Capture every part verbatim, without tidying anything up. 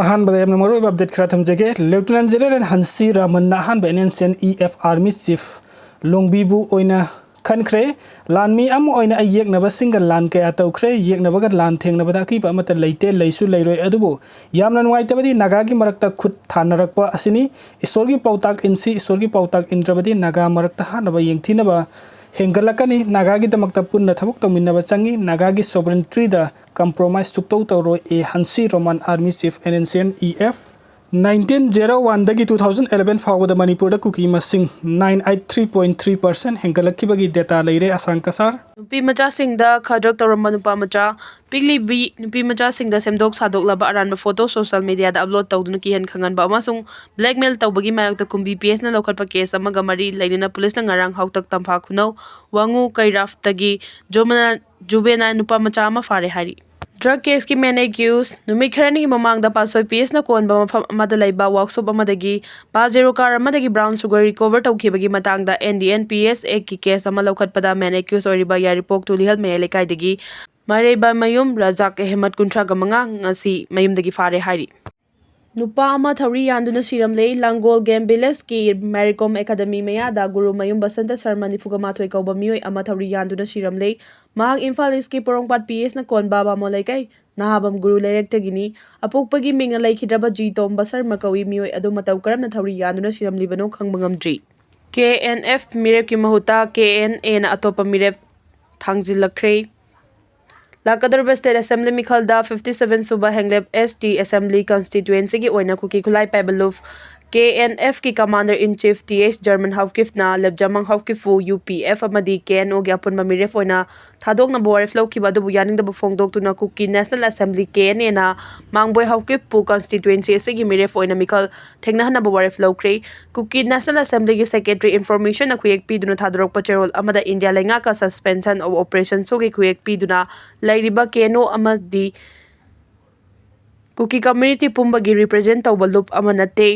ꯑꯍꯥꯟꯕꯗ ꯌꯥꯝꯅ ꯃꯔꯨꯑꯣꯏꯕ ꯑꯞꯗꯦꯠ ꯈꯔ ꯊꯝꯖꯒꯦ꯫ ꯂꯦꯐꯇꯤꯅꯦꯟ ꯖꯦꯅꯔꯦꯜ ꯍꯟꯁꯤ ꯔꯥꯃꯟꯅ ꯑꯍꯥꯟꯕ NSCN EF Army Chief ꯂꯣꯡꯕꯤꯕꯨ ꯑꯣꯏꯅ ꯈꯟꯈ꯭ꯔꯦ꯫ ꯂꯥꯟꯃꯤ ꯑꯃ ꯑꯣꯏꯅ ꯑꯩ ꯌꯦꯛꯅꯕꯁꯤꯡꯒ ꯂꯥꯟ ꯀꯌꯥ ꯇꯧꯈ꯭ꯔꯦ꯫ ꯌꯦꯛꯅꯕꯒ ꯂꯥꯟ ꯊꯦꯡꯅꯕꯗ ꯑꯀꯤꯕ ꯑꯃꯠꯇ ꯂꯩꯇꯦ, ꯂꯩꯁꯨ ꯂꯩꯔꯣꯏ꯫ ꯑꯗꯨꯕꯨ ꯌꯥꯝꯅ ꯅꯨꯡꯉꯥꯏꯇꯕꯗꯤ ꯅꯥꯒꯥꯒꯤ ꯃꯔꯛꯇ ꯈꯨꯠ ꯊꯥꯅꯔꯛꯄ ꯑꯁꯤꯅꯤ꯫ ꯏꯁꯣꯔꯒꯤ ꯄꯥꯎꯇꯥꯛ ꯏꯟꯁꯤ, ꯏꯁꯣꯔꯒꯤ ꯄꯥꯎꯇꯥꯛ ꯏꯟꯗ꯭ꯔꯕꯗꯤ ꯅꯥꯒꯥ ꯃꯔꯛꯇ ꯍꯥꯠꯅꯕ ꯌꯦꯡꯊꯤꯅꯕ ꯍꯦꯟꯒꯠꯂꯛꯀꯅꯤ꯫ ꯅꯥꯒꯥꯒꯤꯗꯃꯛꯇ ꯄꯨꯟꯅ ꯊꯕꯛ ꯇꯧꯃꯤꯟꯅꯕ ꯆꯪꯏ꯫ ꯅꯥꯒꯥꯒꯤ sovereigntyꯗ compromise ꯁꯨꯛꯇꯧ ꯇꯧꯔꯣꯏ꯫ ꯑꯦ ꯍꯟꯁꯤ ꯔꯣꯃꯥꯟ, Army Chief, NSCN EF꯫ Nineteen zero oneꯗꯒꯤ two thousand eleven ꯐꯥꯎꯕꯗ ꯃꯅꯤꯄꯨꯔꯗ ꯀꯨꯀꯤ ꯃꯁꯤꯡ nine eight three point three percent ꯍꯦꯟꯒꯠꯂꯛꯈꯤꯕꯒꯤ data ꯂꯩꯔꯦ꯫ ꯑꯁꯥꯡ ꯀꯁꯥꯔ꯫ ꯅꯨꯄꯤ ꯃꯆꯥꯁꯤꯡꯗ ꯈꯗ꯭ꯔꯛ ꯇꯧꯔꯝꯕ ꯅꯨꯄꯥ ꯃꯆꯥ꯫ ꯄꯤꯛꯂꯤꯕꯤ ꯅꯨꯄꯤ ꯃꯆꯥꯁꯤꯡꯗ ꯁꯦꯝꯗꯣꯛ ꯁꯥꯗꯣꯛꯂꯕ ꯑꯔꯥꯟꯕ ꯐꯣꯇꯣ ꯁꯣꯁꯤꯌꯦꯜ ꯃꯤꯗꯤꯌꯥꯗ ꯑꯞꯂꯣꯗ ꯇꯧꯗꯨꯅ ꯀꯤꯍꯟ ꯈꯪꯍꯟꯕ ꯑꯃꯁꯨꯡ ꯕ꯭ꯂꯦꯛꯃꯦꯜ ꯇꯧꯕꯒꯤ ꯃꯥꯌꯣꯛꯇ ꯀꯨꯝꯕꯤ ꯄꯤ ꯑꯦꯁꯅ ꯂꯧꯈꯠꯄ ꯀꯦꯁ ꯑꯃꯒ ꯃꯔꯤ ꯂꯩꯅꯅ ꯄꯨꯂꯤꯁꯅ ꯉꯔꯥꯡ ꯍꯥꯎꯇꯛ ꯇꯝꯐꯥ ꯈꯨꯅꯧ ꯋꯥꯉꯨ ꯀꯩꯔꯥꯐꯇꯒꯤ ꯖꯨꯕꯦꯅꯥꯏꯜ ꯅꯨꯄꯥ ꯃꯆꯥ ꯑꯃ ꯐꯥꯔꯦ ꯍꯥꯏꯔꯤ꯫ ꯗ꯭ꯔꯒ ꯀꯦꯁꯀꯤ ꯃꯦꯟ ꯑꯦꯀ꯭ꯌꯨꯁ꯫ ꯅꯨꯃꯤꯠ ꯈꯔꯅꯤꯒꯤ ꯃꯃꯥꯡꯗ ꯄꯥꯠꯁꯣꯏ ꯄꯤ ꯑꯦꯁꯅ ꯀꯣꯟꯕ ꯃꯐꯝ ꯑꯃꯗ ꯂꯩꯕ ꯋꯥꯛꯁꯣꯞ ꯑꯃꯗꯒꯤ ꯄꯥꯖꯦꯔꯣ ꯀꯥꯔ ꯑꯃꯗꯒꯤ ꯕ꯭ꯔꯥꯎꯟ ꯁꯨꯒꯔ ꯔꯤꯀꯣꯚꯔ ꯇꯧꯈꯤꯕꯒꯤ ꯃꯇꯥꯡꯗ N D N P S ꯑꯦꯛꯀꯤ ꯀꯦꯁ ꯑꯃ ꯂꯧꯈꯠꯄꯗ ꯃꯦꯟ ꯑꯦꯀ꯭ꯌꯨꯁ ꯑꯣꯏꯔꯤꯕ ꯌꯥꯏꯔꯤꯄꯣꯛ ꯇꯨꯂꯤꯍꯜ ꯃꯌꯥꯏ ꯂꯩꯀꯥꯏꯗꯒꯤ ꯃꯔꯩꯕ ꯃꯌꯨꯝ ꯔꯖꯥꯛ ꯑꯍꯃꯗ, ꯀꯨꯟꯊ꯭ꯔꯥꯒ ꯃꯉꯥ, ꯉꯁꯤ ꯃꯌꯨꯝꯗꯒꯤ ꯐꯥꯔꯦ ꯍꯥꯏꯔꯤ꯫ ꯅꯨꯄꯥ ꯑꯃ ꯊꯧꯔꯤ ꯌꯥꯟꯗꯨꯅ ꯁꯤꯔꯝꯂꯦ꯫ ꯂꯥꯡꯒꯣꯜ ꯒꯦꯝ ꯚꯤꯂꯦꯖꯀꯤ ꯃꯦꯔꯤꯀꯣꯝ ꯑꯦꯀꯥꯗꯃꯤ ꯃꯌꯥꯗ ꯒꯨꯔꯨ ꯃꯌꯨꯝ ꯕꯁꯟꯇ ꯁꯔꯃ, ꯅꯤꯐꯨꯒ ꯃꯥꯊꯣꯏ ꯀꯧꯕ ꯃꯤꯑꯣꯏ ꯑꯃ ꯊꯧꯔꯤ ꯌꯥꯟꯗꯨꯅ ꯁꯤꯔꯝꯂꯦ꯫ ꯃꯍꯥꯛ ꯏꯝꯐꯥꯜ ꯏꯁꯀꯤ ꯄꯣꯔꯣꯝꯄꯥꯠ ꯄꯤ ꯑꯦꯁꯅ ꯀꯣꯟꯕ ꯕꯥꯃꯣꯟ ꯂꯩꯀꯥꯏ ꯅꯍꯥꯕꯝ ꯒꯨꯔꯨ ꯂꯩꯔꯛꯇꯒꯤꯅꯤ꯫ ꯑꯄꯣꯛꯄꯒꯤ ꯃꯤꯡꯅ ꯂꯩꯈꯤꯗ꯭ꯔꯕ ꯖꯤ ꯇꯣꯝꯕ ꯁꯔꯃ ꯀꯧꯏ꯫ ꯃꯤꯑꯣꯏ ꯑꯗꯨ ꯃꯇꯧ ꯀꯔꯝꯅ ꯊꯧꯔꯤ ꯌꯥꯟꯗꯨꯅ ꯁꯤꯔꯝꯂꯤꯕꯅꯣ ꯈꯪꯕ ꯉꯝꯗ꯭ꯔꯤ꯫ ꯀꯦ ꯑꯦꯟ ꯑꯦꯐ ꯃꯤꯔꯦꯞꯀꯤ ꯃꯍꯨꯠꯇ ꯀꯦ ꯑꯦꯟ ꯑꯦꯅ ꯑꯇꯣꯞꯄ ꯃꯤꯔꯦꯞ ꯊꯥꯡꯖꯤꯜꯂꯛꯈ꯭ꯔꯦ꯫ ꯂꯥꯛꯀꯗꯧꯔꯤꯕ ꯁ꯭ꯇꯦꯠ ꯑꯦꯁꯦꯝꯕ꯭ꯂꯤ ꯃꯤꯈꯜꯗ ꯐꯤꯐꯇꯤ ꯁꯚꯦꯟ ꯁꯨꯕ ꯍꯦꯡꯂꯦꯞ ꯑꯦꯁ ꯇꯤ ꯑꯦꯁꯦꯝꯕ꯭ꯂꯤ ꯀꯟꯁꯇꯤꯇ꯭ꯋꯦꯟꯁꯤꯒꯤ ꯑꯣꯏꯅ ꯀꯨꯀꯤ ꯈꯨꯠꯂꯥꯏ ꯄꯥꯏꯕ ꯂꯨꯞ ꯀꯦ ꯑꯦꯟ ꯑꯦꯐꯀꯤ commander in chief T H German ꯍꯥꯎꯀꯤꯐꯅ ꯂꯦꯞꯖꯥꯃꯪ ꯍꯥꯎꯀꯤꯐꯄꯨ ꯌꯨ ꯄꯤ ꯑꯦꯐ ꯑꯃꯗꯤ ꯀꯦ ꯑꯦꯟ ꯑꯣꯒꯤ ꯑꯄꯨꯟꯕ ꯃꯤꯔꯦꯞ ꯑꯣꯏꯅ ꯊꯥꯗꯣꯛꯅꯕ ꯋꯥꯔꯦꯞ ꯂꯧꯈꯤꯕ ꯑꯗꯨꯕꯨ ꯌꯥꯅꯤꯡꯗꯕ ꯐꯣꯡꯗꯣꯛꯇꯨꯅ ꯀꯨꯀꯤ ꯅꯦꯁꯅꯦꯜ ꯑꯦꯁꯦꯝꯕ꯭ꯂꯤ, ꯀꯦ ꯑꯦꯟ ꯑꯦꯅ ꯃꯥꯡꯕꯣꯏ ꯍꯥꯎꯀꯤꯐꯄꯨ ꯀꯟꯁꯇꯤꯇ꯭ꯋꯦꯟꯁꯤ ꯑꯁꯤꯒꯤ ꯃꯤꯔꯦꯞ ꯑꯣꯏꯅ ꯃꯤꯈꯜ ꯊꯦꯡꯅꯍꯟꯅꯕ ꯋꯥꯔꯦꯞ ꯂꯧꯈ꯭ꯔꯦ꯫ ꯀꯨꯀꯤ ꯅꯦꯁꯅꯦꯜ ꯑꯦꯁꯦꯝꯕ꯭ꯂꯤꯒꯤ ꯁꯦꯀ꯭ꯔꯦꯇꯔꯤ ꯏꯟꯐꯣꯔꯃꯦꯁꯟꯅ ꯈꯨꯌꯦꯛ ꯄꯤꯗꯨꯅ ꯊꯥꯗꯣꯔꯛꯄ ꯆꯦꯔꯣꯜ ꯑꯃꯗ ꯏꯟꯗꯤꯌꯥ ꯂꯩꯉꯥꯛꯀ suspension of operation ꯁꯨꯒꯤ ꯈꯨꯌꯦꯛ ꯄꯤꯗꯨꯅ ꯂꯩꯔꯤꯕ ꯀꯦ ꯑꯦꯟ ꯑꯣ ꯑꯃꯗꯤ ꯀꯨꯀꯤ ꯀꯝꯃ꯭ꯌꯨꯅꯤꯇꯤ ꯄꯨꯝꯕꯒꯤ ꯔꯤꯄ꯭ꯔꯖꯦꯟ ꯇꯧꯕ ꯂꯨꯞ ꯑꯃ ꯅꯠꯇꯦ꯫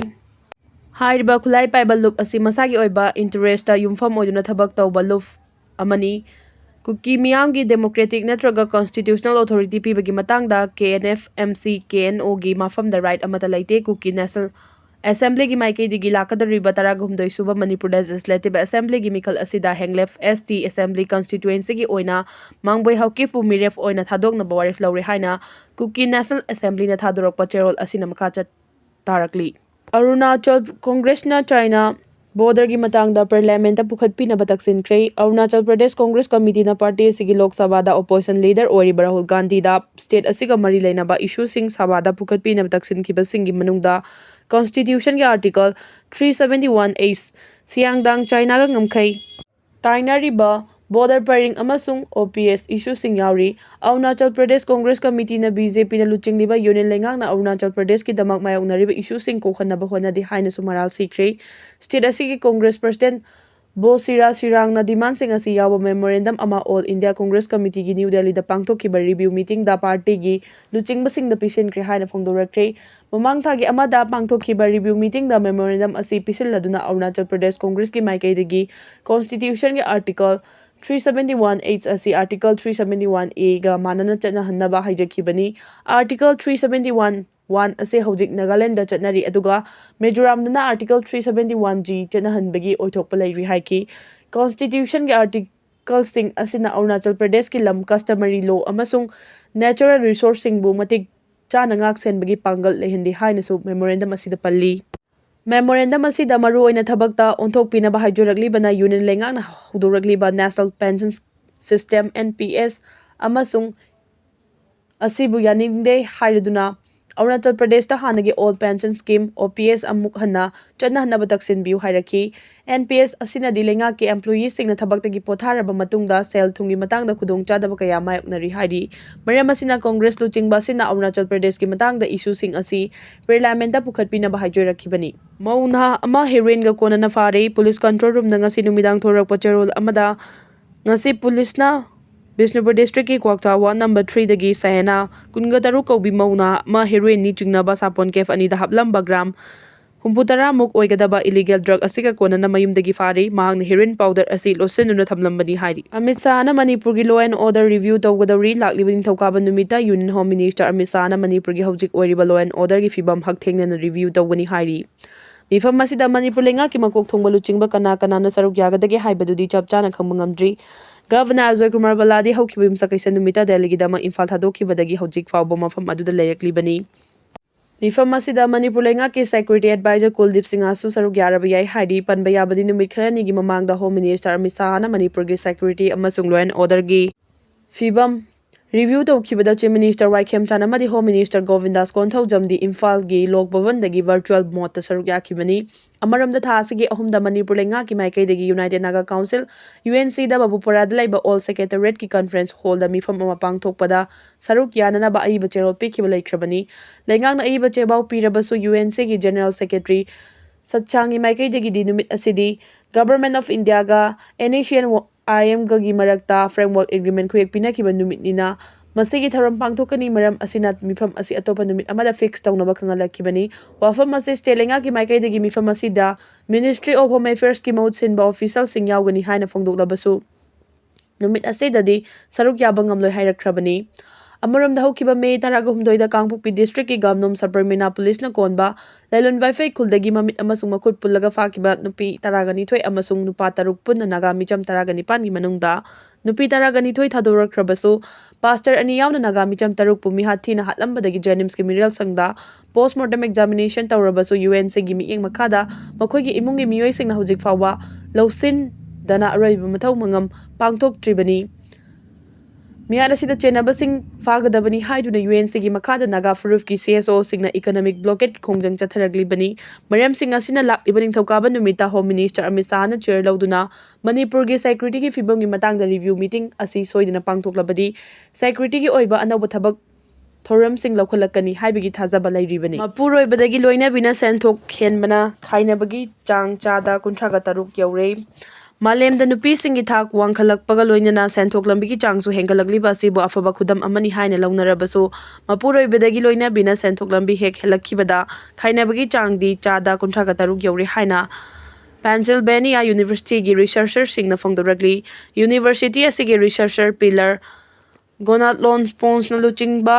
ꯍꯥꯏꯔꯤꯕ ꯈꯨꯠꯂꯥꯏ ꯄꯥꯏꯕ ꯂꯨꯞ ꯑꯁꯤ ꯃꯁꯥꯒꯤ ꯑꯣꯏꯕ ꯏꯟꯇꯔꯦꯁꯇ ꯌꯨꯝꯐꯝ ꯑꯣꯏꯗꯨꯅ ꯊꯕꯛ ꯇꯧꯕ ꯂꯨꯞ ꯑꯃꯅꯤ꯫ ꯀꯨꯀꯤ ꯃꯤꯌꯥꯝꯒꯤ democratic ꯅꯠꯇ꯭ꯔꯒ constitutional authority ꯄꯤꯕꯒꯤ ꯃꯇꯥꯡꯗ K N F M C K N O ꯒꯤ ꯃꯐꯝꯗ right ꯑꯃꯠꯇ ꯂꯩꯇꯦ꯫ ꯀꯨꯀꯤ National Assembly ꯒꯤ ꯃꯥꯏꯀꯩꯗꯒꯤ ꯂꯥꯛꯀꯗꯧꯔꯤꯕ ꯇꯔꯥꯍꯨꯝꯗꯣꯏ ꯁꯨꯕ ꯃꯅꯤꯄꯨꯔ Legislative Assembly ꯒꯤ ꯃꯤꯈꯜ ꯑꯁꯤꯗ ꯍꯦꯡꯂꯦꯞ S T Assembly constituency ꯒꯤ ꯑꯣꯏꯅ ꯃꯥꯡꯕꯣꯏ ꯍꯥꯎꯀꯤꯞꯄꯨ ꯃꯤꯔꯦꯞ ꯑꯣꯏꯅ ꯊꯥꯗꯣꯛꯅꯕ ꯋꯥꯔꯦꯞ ꯂꯧꯔꯦ ꯍꯥꯏꯅ ꯀꯨꯀꯤ National Assembly ꯅ ꯊꯥꯗꯣꯔꯛꯄ ꯆꯦꯔꯣꯜ ꯑꯁꯤꯅ ꯃꯈꯥ ꯆꯠ-, ꯇꯥꯔꯛꯂꯤ꯫ ꯑꯔꯨꯅꯥꯆꯜ ꯀꯣꯡꯒ꯭ꯔꯦꯁꯅ ꯆꯥꯏꯅꯥ border ꯒꯤ ꯃꯇꯥꯡꯗ parliament ꯇ ꯄꯨꯈꯠꯄꯤꯅꯕ ꯇꯛꯁꯤꯟꯈ꯭ꯔꯦ꯫ ꯑꯔꯨꯅꯥꯆꯜ ꯄ꯭ꯔꯗꯦꯁ ꯀꯣꯡꯒ꯭ꯔꯦꯁ ꯀꯃꯤꯇꯤꯅ party ꯑꯁꯤꯒꯤ ꯂꯣꯛ ꯁꯚꯥꯗ opposition leader ꯑꯣꯏꯔꯤꯕ ꯔꯥꯍꯨꯜ ꯒꯥꯟꯙꯤꯗ state ꯑꯁꯤꯒ ꯃꯔꯤ ꯂꯩꯅꯕ issue ꯁꯤꯡ ꯁꯚꯥꯗ ꯄꯨꯈꯠꯄꯤꯅꯕ ꯇꯛꯁꯤꯟꯈꯤꯕꯁꯤꯡꯒꯤ ꯃꯅꯨꯡꯗ constitution ꯒꯤ article three seventy one H, ꯁꯤꯌꯥꯡꯗꯥꯡ ꯆꯥꯏꯅꯥꯒ ꯉꯝꯈꯩ ꯇꯥꯏꯅꯔꯤꯕ border ꯄꯔꯤꯡ ꯑꯃꯁꯨꯡ O P S issue ꯁꯤꯡ ꯌꯥꯎꯔꯤ꯫ Arunachal Pradesh Congress ꯀꯃꯤꯇꯤꯅ B J P ꯅ ꯂꯨꯆꯤꯡꯂꯤꯕ union ꯂꯩꯉꯥꯛꯅ ꯑꯔꯨꯅꯥꯆꯜ ꯄ꯭ꯔꯗꯦꯁꯀꯤꯗꯃꯛ ꯃꯥꯌꯣꯛꯅꯔꯤꯕ issue ꯁꯤꯡ ꯀꯣꯛꯍꯟꯅꯕ ꯍꯣꯠꯅꯗꯦ ꯍꯥꯏꯅꯁꯨ ꯃꯔꯥꯜ ꯁꯤꯈ꯭ꯔꯦ꯫ State ꯑꯁꯤꯒꯤ ꯀꯣꯡꯒ꯭ꯔꯦꯁ president ꯕꯣ ꯁꯤꯔꯥ ꯁꯤꯔꯥꯡꯅ demand ꯁꯤꯡ ꯑꯁꯤ ꯌꯥꯎꯕ memorandum ꯑꯃ All India Congress Committee ꯒꯤ New Delhi ꯗ ꯄꯥꯡꯊꯣꯛꯈꯤꯕ review meeting ꯗ party ꯒꯤ ꯂꯨꯆꯤꯡꯕꯁꯤꯡꯗ ꯄꯤꯁꯤꯟꯈ꯭ꯔꯦ ꯍꯥꯏꯅ ꯐꯣꯡꯗꯣꯔꯛꯈ꯭ꯔꯦ꯫ ꯃꯃꯥꯡ ꯊꯥꯒꯤ ꯑꯃꯗ ꯄꯥꯡꯊꯣꯛꯈꯤꯕ review meeting ꯗ memorandum ꯑꯁꯤ ꯄꯤꯁꯤꯜꯂꯗꯨꯅ ꯑꯔꯨꯅꯥꯆꯜ ꯄ꯭ꯔꯗꯦꯁ ꯀꯣꯡꯒ꯭ꯔꯦꯁꯀꯤ ꯃꯥꯏꯀꯩꯗꯒꯤ constitution ꯒꯤ article three seventy one H ꯑꯁꯤ article three seventy one A ꯒ ꯃꯥꯟꯅꯅ ꯆꯠꯅꯍꯟꯅꯕ ꯍꯥꯏꯖꯈꯤꯕꯅꯤ꯫ Article three seventy one one ꯑꯁꯤ ꯍꯧꯖꯤꯛ ꯅꯥꯒꯥꯂꯦꯟꯗ ꯆꯠꯅꯔꯤ, ꯑꯗꯨꯒ ꯃꯤꯖꯣꯔꯥꯝꯗꯅ article three seventy one G ꯆꯠꯅꯍꯟꯕꯒꯤ ꯑꯣꯏꯊꯣꯛꯄ ꯂꯩꯔꯤ ꯍꯥꯏꯈꯤ꯫ Constitution ꯒꯤ article ꯁꯤꯡ ꯑꯁꯤꯅ ꯑꯔꯨꯅꯥꯆꯜ ꯄ꯭ꯔꯗꯦꯁꯀꯤ ꯂꯝ, customary law ꯑꯃꯁꯨꯡ natural resource ꯁꯤꯡꯕꯨ ꯃꯇꯤꯛ ꯆꯥꯅ ꯉꯥꯛ ꯁꯦꯟꯕꯒꯤ ꯄꯥꯡꯒꯜ ꯂꯩꯍꯟꯗꯦ ꯍꯥꯏꯅꯁꯨ memorandum ꯑꯁꯤꯗ ꯄꯜꯂꯤ꯫ Memorandum ꯑꯁꯤꯗ ꯃꯔꯨꯑꯣꯏꯅ ꯊꯕꯛꯇ ꯑꯣꯟꯊꯣꯛꯄꯤꯅꯕ ꯍꯥꯏꯖꯔꯛꯂꯤꯕꯅ union ꯂꯩꯉꯥꯛꯅ ꯍꯧꯗꯣꯔꯛꯂꯤꯕ National Pension System, N P S, ꯑꯃꯁꯨꯡ ꯑꯁꯤꯕꯨ ꯌꯥꯅꯤꯡꯗꯦ ꯍꯥꯏꯔꯗꯨꯅ ꯑꯔꯨꯅꯥꯆꯜ ꯄ꯭ꯔꯗꯦꯁꯇ ꯍꯥꯟꯅꯒꯤ old pension scheme, O P S, ꯑꯃꯨꯛ ꯍꯟꯅ ꯆꯠꯅꯍꯟꯅꯕ ꯇꯛꯁꯤꯟꯕꯤꯌꯨ ꯍꯥꯏꯔꯛꯈꯤ꯫ N P S ꯑꯁꯤꯅꯗꯤ ꯂꯩꯉꯥꯛꯀꯤ employee ꯁꯤꯡꯅ ꯊꯕꯛꯇꯒꯤ ꯄꯣꯊꯥꯔꯕ ꯃꯇꯨꯡꯗ ꯁꯦꯜ ꯊꯨꯝꯒꯤ ꯃꯇꯥꯡꯗ ꯈꯨꯗꯣꯡꯆꯥꯗꯕ ꯀꯌꯥ ꯃꯥꯌꯣꯛꯅꯔꯤ ꯍꯥꯏꯔꯤ꯫ ꯃꯔꯝ ꯑꯁꯤꯅ ꯀꯣꯡꯒ꯭ꯔꯦꯁ ꯂꯨꯆꯤꯡꯕ ꯑꯁꯤꯅ ꯑꯔꯨꯅꯥꯆꯜ ꯄ꯭ꯔꯗꯦꯁꯀꯤ ꯃꯇꯥꯡꯗ issue ꯁꯤꯡ ꯑꯁꯤ parliament ꯇ ꯄꯨꯈꯠꯄꯤꯅꯕ ꯍꯥꯏꯖꯔꯛꯈꯤꯕꯅꯤ꯫ ꯃꯧ ꯅꯍꯥ ꯑꯃ heroin ꯒ ꯀꯣꯟꯅꯅ ꯐꯥꯔꯦ꯫ Police control room ꯗ ꯉꯁꯤ ꯅꯨꯃꯤꯗꯥꯡ ꯊꯣꯔꯛꯄ ꯆꯦꯔꯣꯜ ꯑꯃꯗ ꯉꯁꯤ police ꯅ ꯕꯤꯁꯅꯨꯄꯨꯔ district ꯀꯤ ꯀ꯭ꯋꯥꯛꯆꯥ ward number three ꯗꯒꯤ ꯁꯍꯦꯅꯥ ꯀꯨꯟꯒ ꯇꯔꯨꯛ ꯀꯧꯕꯤ ꯃꯧ ꯅꯍꯥ ꯑꯃ heroin ꯅꯤ ꯆꯤꯡꯅꯕ ꯁꯥꯄꯣꯟ case ꯑꯅꯤꯗ ꯍꯥꯞꯂꯝꯕ gram ꯍꯨꯝꯐꯨ ꯇꯔꯥꯃꯨꯛ ꯑꯣꯏꯒꯗꯕ illegal drug ꯑꯁꯤꯒ ꯀꯣꯟꯅꯅ ꯃꯌꯨꯝꯗꯒꯤ ꯐꯥꯔꯤ꯫ ꯃꯍꯥꯛꯅ heroin powder ꯑꯁꯤ ꯂꯣꯠꯁꯤꯟꯗꯨꯅ ꯊꯝꯂꯝꯕꯅꯤ ꯍꯥꯏꯔꯤ꯫ ꯑꯃꯤꯠ ꯁꯥꯍꯅ ꯃꯅꯤꯄꯨꯔꯒꯤ law and order review ꯇꯧꯒꯗꯧꯔꯤ꯫ ꯂꯥꯛꯂꯤꯕ ꯅꯤꯡꯊꯧꯀꯥꯕ ꯅꯨꯃꯤꯠꯇ Union Home Minister ꯑꯃꯤꯠ ꯁꯥꯍꯅ ꯃꯅꯤꯄꯨꯔꯒꯤ ꯍꯧꯖꯤꯛ ꯑꯣꯏꯔꯤꯕ law and order ꯒꯤ ꯐꯤꯕꯝ ꯍꯛꯊꯦꯡꯅꯅ review ꯇꯧꯒꯅꯤ ꯍꯥꯏꯔꯤ꯫ ꯃꯤꯐꯝ ꯑꯁꯤꯗ ꯃꯅꯤꯄꯨꯔ ꯂꯩꯉꯥꯛꯀꯤ ꯃꯀꯣꯛ ꯊꯣꯡꯕ ꯂꯨꯆꯤꯡꯕ ꯀꯅꯥ ꯀꯅꯥꯅ ꯁꯔꯨꯛ ꯌꯥꯒꯗꯒꯦ ꯍꯥꯏꯕꯗꯨꯗꯤ ꯆꯞ ꯆꯥꯅ ꯈꯪꯕ ꯉꯝꯗ꯭ꯔꯤ꯫ ꯒꯚꯔꯅꯔ ꯑꯖꯣꯏ ꯀꯨꯃꯥꯔ ꯚꯜꯂꯥꯗꯤ ꯍꯧꯈꯤꯕ ꯌꯨꯝꯁꯀꯩꯁ ꯅꯨꯃꯤꯠꯇ ꯗꯦꯜꯂꯤꯒꯤꯗꯃꯛ ꯏꯝꯐꯥꯜ ꯊꯥꯗꯣꯛꯈꯤꯕꯗꯒꯤ ꯍꯧꯖꯤꯛ ꯐꯥꯎꯕ ꯃꯐꯝ ꯑꯗꯨꯗ ꯂꯩꯔꯛꯂꯤꯕꯅꯤ꯫ ꯃꯤꯐꯝ ꯑꯁꯤꯗ ꯃꯅꯤꯄꯨꯔ ꯂꯩꯉꯥꯛꯀꯤ security advisor ꯀꯨꯜꯗꯤꯞ ꯁꯤꯡꯍꯁꯨ ꯁꯔꯨꯛ ꯌꯥꯔꯕ ꯌꯥꯏ ꯍꯥꯏꯔꯤ꯫ ꯄꯟꯕ ꯌꯥꯕꯗꯤ, ꯅꯨꯃꯤꯠ ꯈꯔꯅꯤꯒꯤ ꯃꯃꯥꯡꯗ Home Minister ꯑꯃꯤꯠ ꯁꯥꯍꯅ ꯃꯅꯤꯄꯨꯔꯒꯤ security ꯑꯃꯁꯨꯡ law and order ꯒꯤ ꯐꯤꯕꯝ review ꯇꯧꯈꯤꯕꯗ Chief Minister ꯋꯥꯏ ꯈꯦꯝꯆꯥꯟ ꯑꯃꯗꯤ Home Minister ꯒꯣꯕꯤꯟꯗꯥꯁ ꯀꯣꯟꯊꯧꯖꯝꯗꯤ ꯏꯝꯐꯥꯜꯒꯤ ꯂꯣꯛ ꯚꯕꯟꯗꯒꯤ virtual mode ꯇ ꯁꯔꯨꯛ ꯌꯥꯈꯤꯕꯅꯤ꯫ ꯑꯃꯔꯣꯝꯗ, ꯊꯥ ꯑꯁꯤꯒꯤ ꯑꯍꯨꯝꯗ ꯃꯅꯤꯄꯨꯔ ꯂꯩꯉꯥꯛꯀꯤ ꯃꯥꯏꯀꯩꯗꯒꯤ United Naga Council, U N C ꯗ ꯕꯕꯨꯄꯔꯥꯗ ꯂꯩꯕ Old Secretariat ꯀꯤ conference hall ꯗ ꯃꯤꯐꯝ ꯑꯃ ꯄꯥꯡꯊꯣꯛꯄꯗ ꯁꯔꯨꯛ ꯌꯥꯅꯅꯕ ꯑꯏꯕ ꯆꯦꯔꯣꯜ ꯄꯤꯈꯤꯕ ꯂꯩꯈ꯭ꯔꯕꯅꯤ꯫ ꯂꯩꯉꯥꯛꯅ ꯑꯏꯕ ꯆꯦꯕꯥꯎ ꯄꯤꯔꯕꯁꯨ, U N C ꯒꯤ General Secretary ꯁꯠꯆꯥꯡꯒꯤ ꯃꯥꯏꯀꯩꯗꯒꯤꯗꯤ ꯅꯨꯃꯤꯠ ꯑꯁꯤꯗꯤ Government of India ꯒ N A C N I M ꯒꯒꯤ ꯃꯔꯛꯇ framework agreement ꯈꯨꯌꯦꯛ ꯄꯤꯅꯈꯤꯕ ꯅꯨꯃꯤꯠꯅꯤꯅ, ꯃꯁꯤꯒꯤ ꯊꯧꯔꯝ ꯄꯥꯡꯊꯣꯛꯀꯅꯤ꯫ ꯃꯔꯝ ꯑꯁꯤꯅ ꯃꯤꯐꯝ ꯑꯁꯤ ꯑꯇꯣꯞꯄ ꯅꯨꯃꯤꯠ ꯑꯃꯗ fix ꯇꯧꯅꯕ ꯈꯪꯍꯜꯂꯛꯈꯤꯕꯅꯤ꯫ ꯋꯥꯐꯝ ꯑꯁꯤ state ꯂꯩꯉꯥꯛꯀꯤ ꯃꯥꯏꯀꯩꯗꯒꯤ ꯃꯤꯐꯝ ꯑꯁꯤꯗ Ministry of Home Affairs ꯀꯤ ꯃꯍꯨꯠ ꯁꯤꯟꯕ official ꯁꯤꯡ ꯌꯥꯎꯒꯅꯤ ꯍꯥꯏꯅ ꯐꯣꯡꯗꯣꯛꯂꯕꯁꯨ, ꯅꯨꯃꯤꯠ ꯑꯁꯤꯗꯗꯤ ꯁꯔꯨꯛ ꯌꯥꯕ ꯉꯝꯂꯣꯏ ꯍꯥꯏꯔꯛꯈ꯭ꯔꯕꯅꯤ꯫ ꯑꯃꯔꯣꯝꯗ, ꯍꯧꯈꯤꯕ May ꯇꯔꯥꯍꯨꯝꯗꯣꯏꯗ ꯀꯥꯡꯄꯣꯛꯄꯤ district ꯀꯤ ꯒꯥꯝꯅꯣꯝ ꯁꯕꯔꯃꯤꯅꯥ police ꯅ ꯀꯣꯟꯕ ꯂꯥꯏꯂꯣꯟ ꯋꯥꯏꯐꯩ ꯈꯨꯜꯗꯒꯤ ꯃꯃꯤꯠ ꯑꯃꯁꯨꯡ ꯃꯈꯨꯠ ꯄꯨꯜꯂꯒ ꯐꯥꯈꯤꯕ ꯅꯨꯄꯤ ꯇꯔꯥꯒ ꯅꯤꯊꯣꯏ ꯑꯃꯁꯨꯡ ꯅꯨꯄꯥ ꯇꯔꯨꯛ ꯄꯨꯟꯅ ꯅꯥꯒꯥ ꯃꯤꯆꯝ ꯇꯔꯥꯒ ꯅꯤꯄꯥꯟꯒꯤ ꯃꯅꯨꯡꯗ ꯅꯨꯄꯤ ꯇꯔꯥꯒ ꯅꯤꯊꯣꯏ ꯊꯥꯗꯣꯔꯛꯈ꯭ꯔꯕꯁꯨ, pastor ꯑꯅꯤ ꯌꯥꯎꯅ ꯅꯥꯒꯥ ꯃꯤꯆꯝ ꯇꯔꯨꯛꯄꯨ ꯃꯤꯍꯥꯠ ꯊꯤꯅ ꯍꯥꯠꯂꯝꯕꯗꯒꯤ JNIMS ꯀꯤ ꯃꯤꯔꯦꯜ ꯁꯪꯗ post mortem examination ꯇꯧꯔꯕꯁꯨ, U N C ꯒꯤ ꯃꯤꯠꯌꯦꯡ ꯃꯈꯥꯗ ꯃꯈꯣꯏꯒꯤ ꯏꯃꯨꯡꯒꯤ ꯃꯤꯑꯣꯏꯁꯤꯡꯅ ꯍꯧꯖꯤꯛ ꯐꯥꯎꯕ ꯂꯧꯁꯤꯟꯗꯅ ꯑꯔꯣꯏꯕ ꯃꯊꯧ ꯃꯉꯝ ꯄꯥꯡꯊꯣꯛꯇ꯭ꯔꯤꯕꯅꯤ꯫ ꯃꯤꯍꯥꯠ ꯑꯁꯤꯗ ꯆꯦꯟꯅꯕꯁꯤꯡ ꯐꯥꯒꯗꯕꯅꯤ ꯍꯥꯏꯗꯨꯅ U N C ꯒꯤ ꯃꯈꯥꯗ ꯅꯥꯒꯥ ꯐꯨꯔꯨꯞꯀꯤ C S O ꯁꯤꯡꯅ economic blockade ꯈꯣꯡꯖꯪ ꯆꯠꯊꯔꯛꯂꯤꯕꯅꯤ꯫ ꯃꯔꯝꯁꯤꯡ ꯑꯁꯤꯅ ꯂꯥꯛꯂꯤꯕ ꯅꯤꯡꯊꯧꯀꯥꯕ ꯅꯨꯃꯤꯠꯇ Home Minister ꯑꯃꯤꯠ ꯁꯥꯍꯅ chair ꯂꯧꯗꯨꯅ ꯃꯅꯤꯄꯨꯔꯒꯤ security ꯒꯤ ꯐꯤꯕꯝꯒꯤ ꯃꯇꯥꯡꯗ review meeting ꯑꯁꯤ ꯁꯣꯏꯗꯅ ꯄꯥꯡꯊꯣꯛꯂꯕꯗꯤ, security ꯒꯤ ꯑꯣꯏꯕ ꯑꯅꯧꯕ ꯊꯕꯛ ꯊꯧꯔꯝꯁꯤꯡ ꯂꯧꯈꯠꯂꯛꯀꯅꯤ ꯍꯥꯏꯕꯒꯤ ꯊꯥꯖꯕ ꯂꯩꯔꯤꯕꯅꯤ꯫ ꯃꯄꯨꯔꯣꯏꯕꯗꯒꯤ ꯂꯣꯏꯅꯕꯤꯅ ꯁꯦꯟꯊꯣꯛ ꯍꯦꯟꯕꯅ ꯈꯥꯏꯅꯕꯒꯤ ꯆꯥꯡ ꯆꯥꯗ ꯀꯨꯟꯊ꯭ꯔꯥꯒ ꯇꯔꯨꯛ ꯌꯧꯔꯦ꯫ ꯃꯥꯂꯦꯝꯗ ꯅꯨꯄꯤꯁꯤꯡꯒꯤ ꯊꯥꯛ ꯋꯥꯡꯈꯠꯂꯛꯄꯒ ꯂꯣꯏꯅꯅ ꯁꯦꯟꯊꯣꯛ ꯂꯝꯕꯤꯒꯤ ꯆꯥꯡꯁꯨ ꯍꯦꯟꯒꯠꯂꯛꯂꯤꯕ ꯑꯁꯤꯕꯨ ꯑꯐꯕ ꯈꯨꯗꯝ ꯑꯃꯅꯤ ꯍꯥꯏꯅ ꯂꯧꯅꯔꯕꯁꯨ, ꯃꯄꯨꯔꯣꯏꯕꯗꯒꯤ ꯂꯣꯏꯅꯕꯤꯅ ꯁꯦꯟꯊꯣꯛ ꯂꯝꯕꯤ ꯍꯦꯛ ꯍꯦꯜꯂꯛꯈꯤꯕꯗ ꯈꯥꯏꯅꯕꯒꯤ ꯆꯥꯡꯗꯤ ꯆꯥꯗ ꯀꯨꯟꯊ꯭ꯔꯥꯒ ꯇꯔꯨꯛ ꯌꯧꯔꯦ ꯍꯥꯏꯅ ꯄꯦꯟꯁꯤꯜꯚꯦꯅꯤꯌꯥ ꯌꯨꯅꯤꯚꯔꯁꯤꯇꯤꯒꯤ ꯔꯤꯁꯔꯆꯔꯁꯤꯡꯅ ꯐꯣꯡꯗꯣꯔꯛꯂꯤ꯫ ꯌꯨꯅꯤꯚꯔꯁꯤꯇꯤ ꯑꯁꯤꯒꯤ ꯔꯤꯁꯔꯆꯔ ꯄꯤꯂꯔ ꯒꯣꯅꯥꯠꯂꯣꯟ ꯁ꯭ꯄꯣꯟꯁꯅ ꯂꯨꯆꯤꯡꯕ